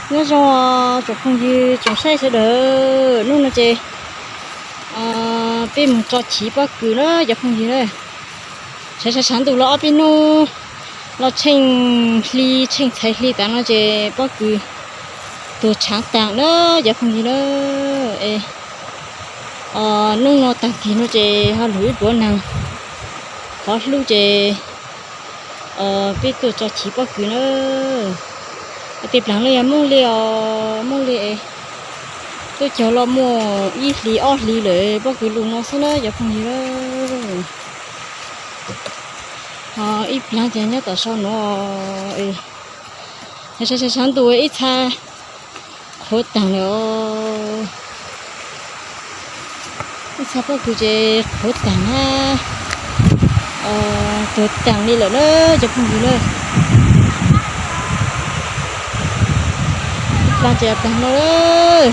Nyob zoo tsoom phooj ywg tsoom saib sawv daws, hnub no ces peb mus tso chiv pob kws na cov phooj ywg na. Tshav tshav tshav ntuj los ob peb hnub los tsheej hli tsheej txhais hli tas no ces pob kws tuag tshav taag na cov phooj ywg na. Es hnub no tag kis no ces ho lug ib puav neeg qhov hlub ces peb tuaj tso chiv pob kws na. Tej plaag no yog moob li os, moob li es tuaj cog los muaj ib hlis ob hlis lawm pob kws lug no xwb na cov phooj ywg. Ho ib plaag ces nyob tom sau nuav es tshav tshav ntuj ib txha qhuav taag lawm os. Ib txha pob kws ces qhuav taag na, tuag taag li lawm na cov phooj ywg na. Ib plaag ces taag no lawm.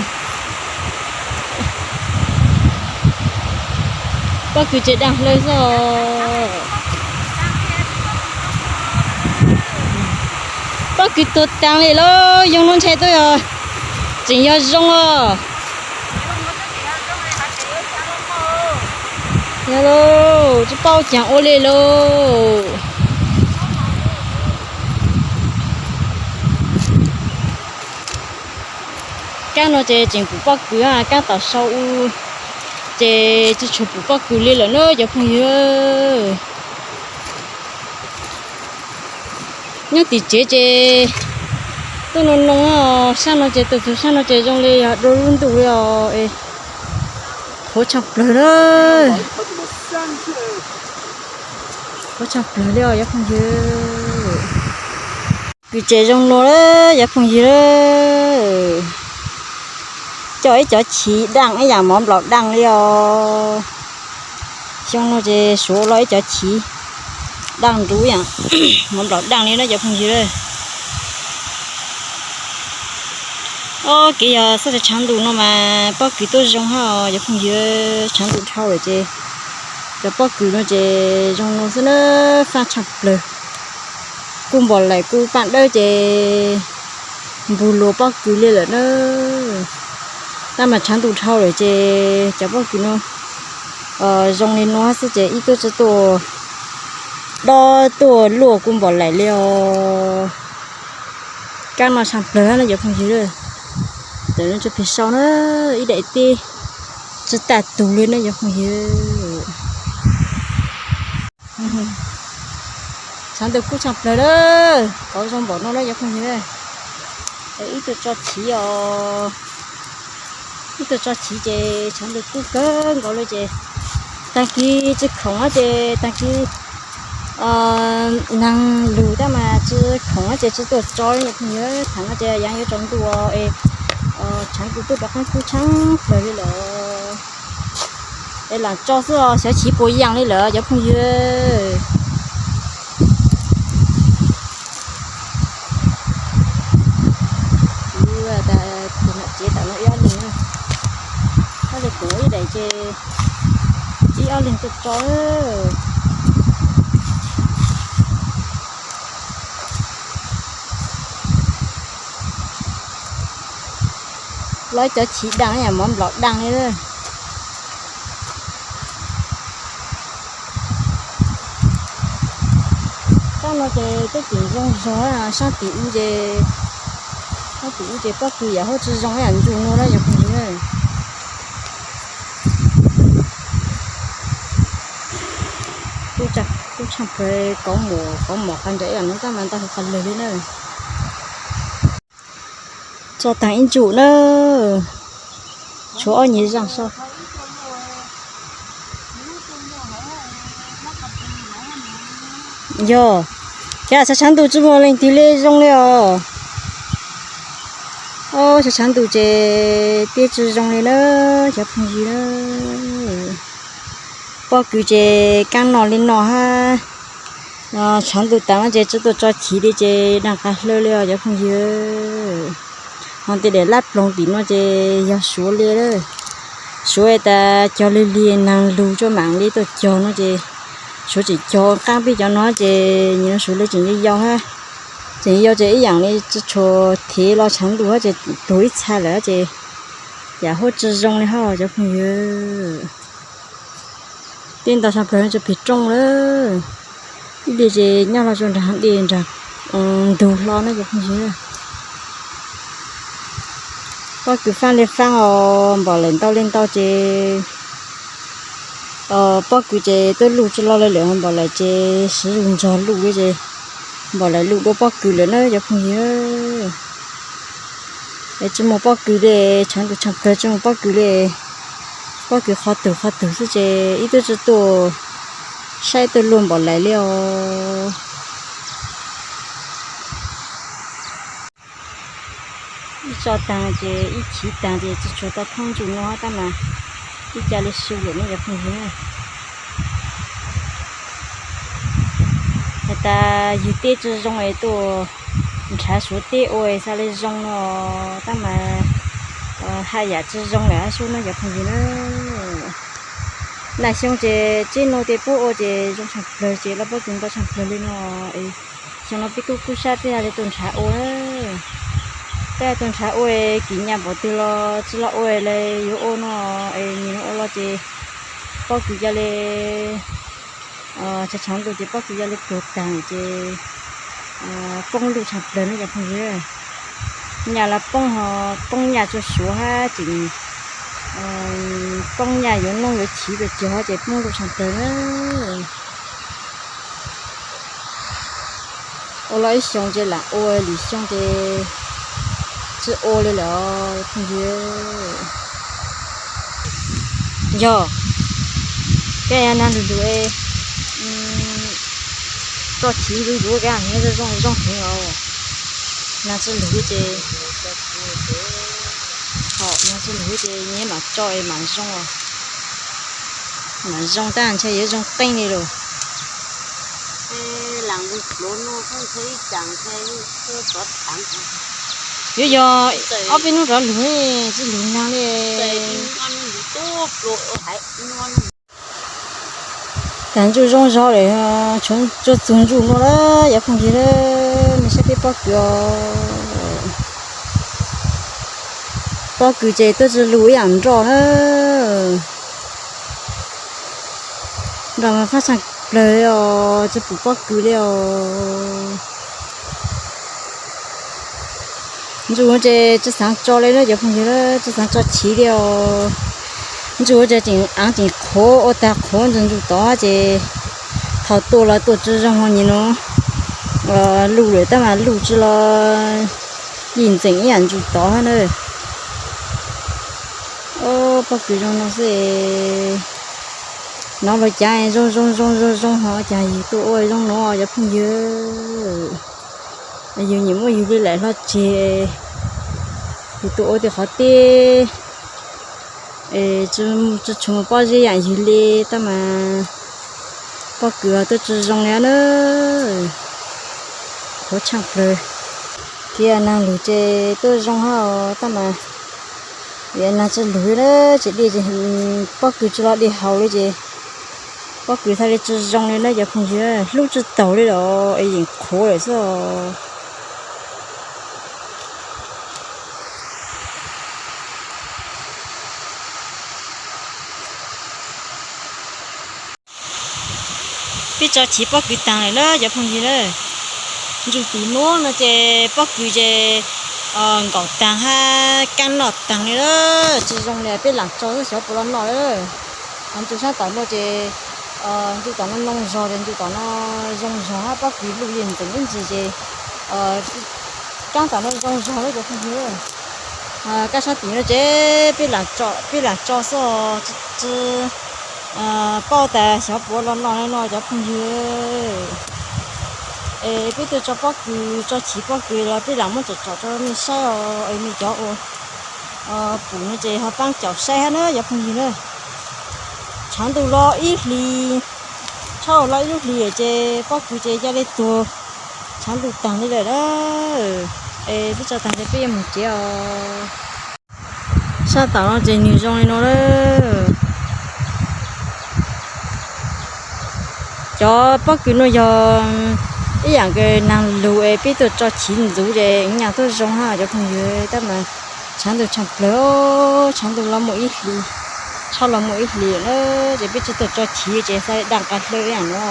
Pob kws ces daag hlawv xwb os. Pob kws tuag taag li lauj, yoo no ntshe tuaj yog tseem yog zoo os. Yog lauj, tsi paub caag ua li lauj. Kaab no ces tseem pum pob kws, kaab tom sau u ces tsi tshua pum pob kws li lawm na cov phooj ywg. Nyob tim tsev ces tuaj noo noo, sab no ces tuaj txug sab no ces zoo li yog dua lub ntuj li os. Qhuav tshaaj plawg na, qhuav tshaaj plawg li os cov phooj ywg. Kws ces zoo no lawm cov phooj ywg. Coj ib cov chiv daaj ib yaam mov nplaum daaj li os. Xyoo no ces suav los ib cov chiv daaj nruv yaam mov nplaum daaj li na cov phooj ywg. Ob kev yog xab tshav ntuj no mas pob kws tuaj zoo hab os cov phooj ywg, tshav ntuj dhau lawm ces cov pob kws no ces zoo no xwb na, faaj tshaaj plawg. Kuj npom laim kuj paaj dawb ces npug luas pob kws li lawm na. Tab mas tshav ntuj dhau lawm ces cov pob kws no zoo li no xwb ces ib tug tsi tuaj dob tuaj luaj kuj npom laim li os. Kaab no tshaaj plawg na cov phooj ywg. Tam no tso peg sau na, ib daim teb tsi tag tug li na cov phooj ywg. Tshav ntuj kub tshaaj plawg lawm, kauv zoo npaum no na cov phooj ywg. Ib tug tso chiv os, ib tug tso chiv ces tshav ntuj kub kawg nkaus li ces taag kis tsi khoom ces taag kis naag lug tab mas tsi khoom ces tsi tuaj tso li cov phooj ywg. Thaam no ces yaav yuav tsaus ntuj es tshav ntuj tuaj rov qaab kub tshaaj plawg li lawm. Es lam tso xwb os, xyov chiv puas yaam li lawm cov phooj ywg. Tus nam tsev tam no ib ob leeg, ob leeg kuv ib daim ces ib ob leeg tuaj tso. Los cov chiv daaj yaam mov nplaum daaj li. Saab no ces twb tseem zoo zog, saab tim u ces, saab tim u ces pob kws yaam huab tsi zoo ib yaam ntsug no na cov phooj ywg. Kub tshaaj plawg, kauv mom, kauv mom qas nraim ib yaam no tab mas ntau qas lawg li na. Tso taag ib ntsum na, tshuav ob nyuag zaaj so. Yog, cas tshav tshav ntuj tsi muaj leej twg li zoo li os. Tshav tshav ntuj ces twb tsi zoo li na, cov phooj ywg na. Pob kws ces kaab no li no hab. Tshav ntuj taag no ces tsi tuaj tso chiv li ces daag qas hlawv li os cov phooj ywg. Ho tej daim lab ploog tim no ces yog suav li, suav tas cog lig lig naag lug tsuaj maam li tuaj cog no ces suav tseem cog qaab peb cov no ces nyias suav li tseem yau yau hab. Tseem yog ces ib yam li tsis tshua thiv los tshav ntuj ces tuag ib txha lawm ces yam huab tsis zoo li hos cov phooj ywg. Tej ntau tshav plawg tsuas plig rooj lawm. Ib diav ces nyob los tsuas nrag diav nrag ntug hlo na cov phooj ywg. Pob kws faaj li faaj os, npaum lawm ntau li ntau ces pob kws ces tuaj luj tsis lo li lawm, npaum lawm ces siv zog nrog luj li ces npaum lawm luj dua pob kws lawm na cov phooj ywg. Es tsis muaj pob kws li, tshav ntuj tshav plawg tsis muaj pob kws li. Pob kws qhov twg qhov twg xwb ces ib tug tsis tuaj saib tuaj luag npaum lawm li os. Ib tso taag ces ib chiv taag ces tsis tshua tau thoob ntsuj no tab mas ib ca li su lawm ne cov phooj ywg. Has tas ywg teb tsis zoo es tuaj nrhav suav teb ua xav li zoo no tab mas haj yam tsis zoo lawm hab sub na cov phooj ywg na. Naj xyoo ces txij no ces puab ua ces zoo tshaaj plawg ces lawv pob kws ntau tshaaj plawg li no. Xyoo no peb kuj kub sab tej yam li tuaj nrhav ua, tej yam tuaj nrhav ua kis nyas npaum twg los tsis los ua li yuav ua no es nim no ua los ces pob kws ca li tshav tshav ntuj ces pob kws ca li tuag taag ces poob luj tshaaj plawg na cov phooj ywg. Nyaj los poob ho poob nyaj tsuag suav hab tseem poob nyaj yuav noob yuav chiv pes tsawg hab ces poob luj tshaaj plawg na. Ua los ib xyoo ces lam ua, lwm xyoo ces tsis ua li lawm phooj ywg. Yog koj nag lug lug, tso chiv lug lug koj zoo zoo heev os. Nag tsis lug ces, nag tsis lug ces nyias mam tso es mam zoo, mam zoo tab ntshe yuav zoo qeej li lawm. Yuav yog ob peb hnub rov lug, tsis lug nag li. Tag ntsuj zoo zog lawm, tsuas txug ntsuj no lawm cov phooj ywg, nej saib peb pob kws os. Pob kws ces tuaj tsis lug ib yam nroj na. Nroj mas faaj tshaaj plawg li os, tsis pum pob kws li os. Ntsuj ces tsis xaav tso li na cov phooj ywg, tsis xaav tso chiv li os. Ntsuj ces tseem aav tseem qhuav ua tag qhuav ntsuj ntsuj tod ces thaum tuaj los tuaj tsis zoo ho nyim no luj lawm tab mas luj tsis los yim ntxeem ib yam ntsuj tod hab na. Pob kws zoo no xwb, nov lug cav zoo zoo zoo zoo zoo ho caag yug tuaj ua zoo no cov phooj ywg. Yug nyiam muab yug li laim hlo tseg, yug tuaj ua tej qhov teb es tsis tshua muaj pob zeb yaam yug li tab mas pob kws tuaj tsis zoo li na. Qhuav tshaaj plawg. Thiab nag lug ces tuaj zoo hab tab mas nag tsis lug na, tsis dej, pob kws tsis los dej haus li ces pob kws txhaj li tsis zoo li na cov phooj ywg, hlub tsis taus li los es yeem qhuav lawm xwb os. Peb tso chiv pob kws taag lawm na cov phooj ywg na. Ntsuj tim nuav no ces pob kws ces nkaum taag hab kaab noj taag li na, tsis zoo li peb laam tso xwb xyov puas los noj lawm. Ntsuj sab tom no ces ntsuj tom no noo zog ces ntsuj tom no zoo zog hab pob kws luj yeej ntxeem ib ntsis ces kaab tom no zoo zog lawm cov phooj ywg. Kaab sab tim no ces peb laam tso xwb, tsis paub tas xyov puas los noj no cov phooj ywg. Es peb tuaj tso pob kws, tso chiv pob kws los peb laam muab tsom tsom rau mej saib os, es mej cov uas pum no ces ho paab caum saib hab na cov phooj ywg na. Tshav ntuj los ib hlis, tshaj los ib lub hlis ces pob kws ces ca li tuag, tshav ntuj taag li lawm na. Es peb tso taag ces peb yuav moog tsev os. Sab tom no ces nwg zoo li no lawm. Cov pob kws no yog Ib yam nkaus neeg lug es peb tuaj tso chiv ntxuv ces nyaj tuaj zoo hab cov phooj ywg, tab mas tshav ntuj tshaaj plawg, tshav ntuj los muaj ib hlis, tshoob los muaj ib hlis na, ces peb tsi tuaj tso chiv ces xaav daj nqaa hlawv ib yaam no.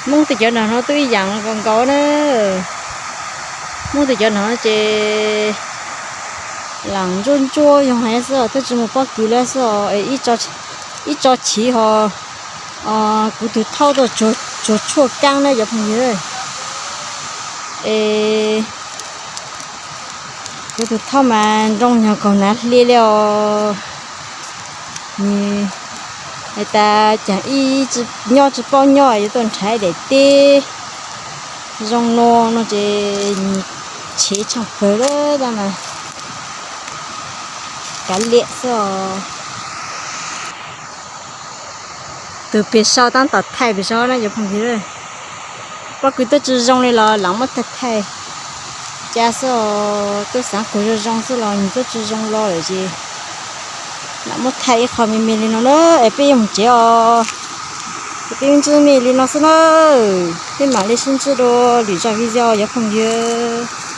Moob tej cov nraag no tub ib yaam nkaus nkaus na. Moob tej cov nraag no ces laam ntsuab ntsuab yoog heev xwb, twb tsi muaj pob kws le xwb. Ib tso chiv ho kuv tug thaub tuaj tsuag tshuaj kaab na cov phooj ywg. Es kuv tug thaub mas nroo nyuag kaug nav hli le os. Nwg has tas caag ib nyob tsi paub nyob yuav tuaj nrhav daim teb zoo no no ces nwg tshev tshaaj plawg lawm tab mas kav liam xwb os. Tug peg sau taab tom thaij peg sau na cov phooj ywg. Pob kws tub tsi zoo le los laam muab thaij thaij ca xwb os, tub xaav kuas zoo zoo xwb los nwg tub tsi zoo lo lawm ces laam muab thaij ib qho me me le no na, es peb yuav moog tsev os. Es peb ntsib me le no xwb na, peb maam le sib ntsib dua lwm zaj video cov phooj ywg.